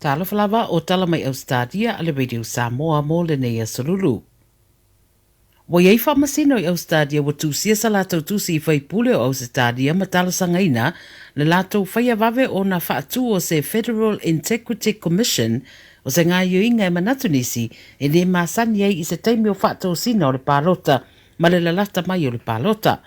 Talofa lava o tala mai Ausetalia a le Radio Samoa mo lenei aso lulu. Ua i ai faamasino i Ausetalia ua tusia sa latou tusi i faipule o Ausetalia ma talosagaina le latou faia vave ona faatu o se Federal Integrity Commission o se gaioiga e manatu nisi e le masani ai i se taimi o faatosina o le palota ma le lalata mai o le palota.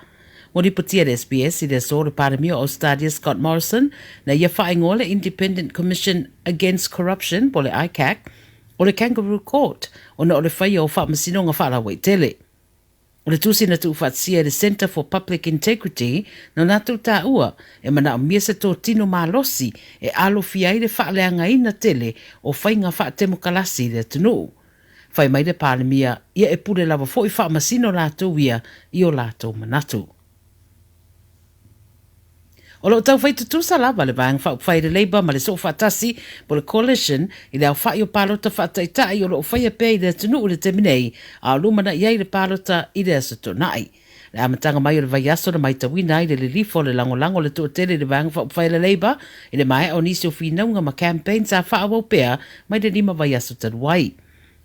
Ua lipotia e le SBS i le aso o le Palemia o Ausetalia Scott Morrison na ia faaigoa le Independent Commission Against Corruption po o le ICAC o le Kangaroo Court ona o le faia o faamasinoga faalauaitele. O le tusi na tuufaatasia e le Centre for Public Integrity na latou taua e manaomia se totino malosi e alofia ai le faaleagaina tele o faiga faatemokalasi i le atunuu. Fai mai le Palemia, ia e pule lava foi faamasino latou ia i o latou manatu. O lo o taufai tutusa lava le Vaega Faaupufai a le Labour ma le Soofaatasi po o le Coalition i le aofai o palota faataitai o lo o faia pea i le atunuu i le taimi nei, a o lumanai ai le palota i le Aso Toonai. Le amataga mai o le vaiaso na maitauina ai le lilifa o le lagolago o le toatele i le Vaega Faaupufai a le Labour i le maea o nisi o finauga ma campaign sa faaauau pea mai le 5 vaiaso talu ai.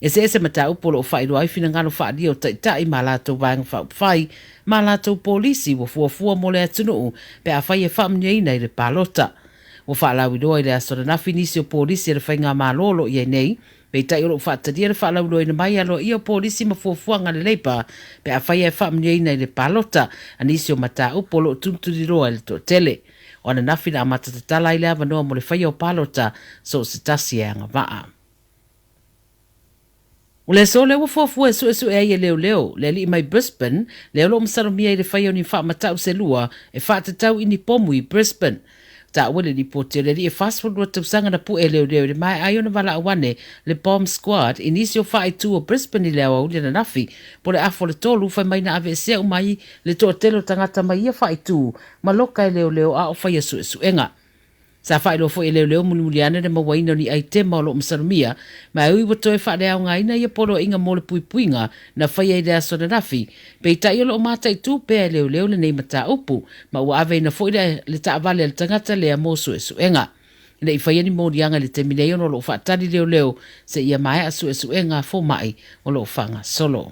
Eseese mataupu o lo o faailoa ai finagalo faaalia o Taitai ma a latou Vaega Faaupufai ma a latou polisi ua fuafua mo le atunuu pe afai e faamanuiaina i le palota. Ua faalauiloa i le aso ananafi nisi o polisi a le Faigamalo o lo o i ai nei, peitai o lo o faatalia le faalauiloaina mai aloaia o polisi ma fuafuaga a le Labour pe afai e faamanuiaina i le palota a nisi o mataupu o lo o tulituliloa e le toatele. O ananafi na amata tatala ai le avanoa mo le faia o palota so o se tasi e agavaa. O le aso lea ua fuafua e suesue ai e leoleo le alii mai Brisbane, lea o lo o masalomia i le faia o ni faamatau se lua e faatatau i ni pomu i Brisbane. Taua le lipoti o le alii e 42 tausaga na pue e leoleo i le maea ai ona valaau ane le Bomb Squad i nisi o faaitu o Brisbane i le aoauli ananafi po o le afa o le tolu fai mai na aveesea uma ai le toatele o tagata mai ia faaitu ma loka e leoleo a o faia suesuega. Sa faailoa foi e leoleo mulimuli ane le mauaina o ni aitema o lo o masalomia, ma e ui ua toe faaleaogaina ia poloaiga mo le puipuiga na faia i le aso ananafi, peitai o lo o mataitu pea e leoleo lenei mataupu, ma ua aveina foi le le taavale a le tagata lea mo suesuega. E le i faia ni moliaga i le taimi nei ona o lo o faatali leoleo seia maea suesuega a fomai o lo o faagasolo.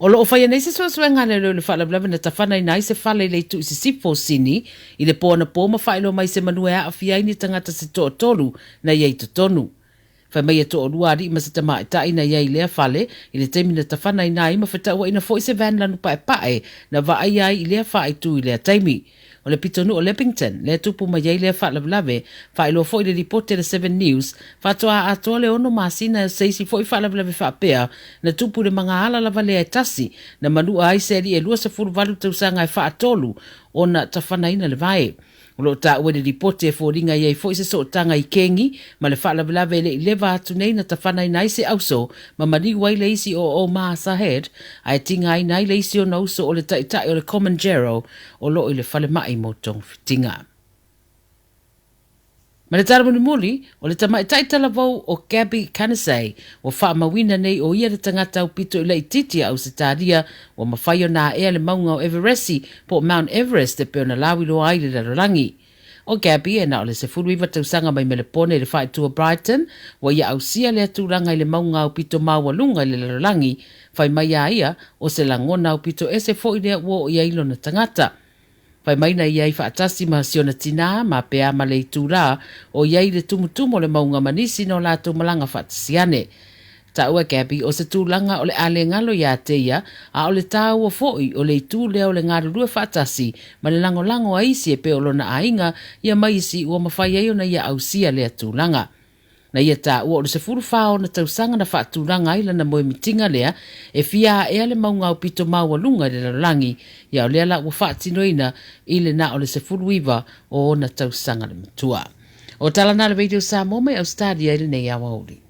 O lo o faia nei se suesuega a leoleo i le faalavelave na tafanaina ai se fale i le itu i sisifo o Sini i le po anapo ma faailoa mai se manu e aafia ai ni tagata se toatolu na i ai i totonu. Fai mai e toalua alii ma se tamaitai na i ai i lea fale i le taimi na tafanaina ai ma fetauaina foi se van lanu paepae na vaaia ai i lea faaitu i lea taimi. O le pitonuu o Leppington, lea tupu mai ai lea faalavelave, faailoa foi le lipoti a le Seven News, faatoa atoa le ono masina se isi foi faalavelave faapea na tupu i le magaala lava lea e tasi, na manua ai se alii e 28 tausaga e faatolu ona tafanaina le vae. O lo o taua i le lipoti e foliga i ai foi se sootaga i Kengi ma le faalavelave e le i leva atu nei na tafanaina ai se auso ma maliu ai le isi o Omar Sahed ae tigaina ai le isi ona uso o le taitai o le Comanjero o lo o i le falemai mo togafitiga. Ma le tala mulimuli, o le tamaitai talavou o Gabby Kanisay, ua faamauina nei o ia le tagata aupito i laitiiti a Ausetalia ua mafai ona aea le mauga o Everesi po o Mount Everest e pei ona lauiloa ai le lalolagi. ʻO Gabby e na o le 19 tausaga mai Melepone i le faaitu o Brighton, ua ia ausia lea tulaga i le mauga aupito maualuga i le lalolagi, fai mai a ia, o se lagona aupito ese foi lea ua oo i ai lona tagata. Fai mai na ia i faatasi ma siona tinā ma pea ma le itulā o i ai i le tumutumu o le mauga ma nisi no latou malaga faatasi ane. Taua Gabby, o se tulaga o le a le galo iā te ia, a o le tāua foi o le itu lea o le galulue faatasi ma le lagolago a isi e pei o lona aiga ia ma isi ua mafai ai ona ia ausia lea tulaga. Na ia taua o le 14 ona tausaga na faatulaga ai lana moemitiga lea e fia aea le mauga aupito maualuga i le lalolagi, ia o lea la ua faatinoina i le na o le 19 o ona tausaga le matua. O tala na a le Radio Samoa mai Australia i lenei aoauli.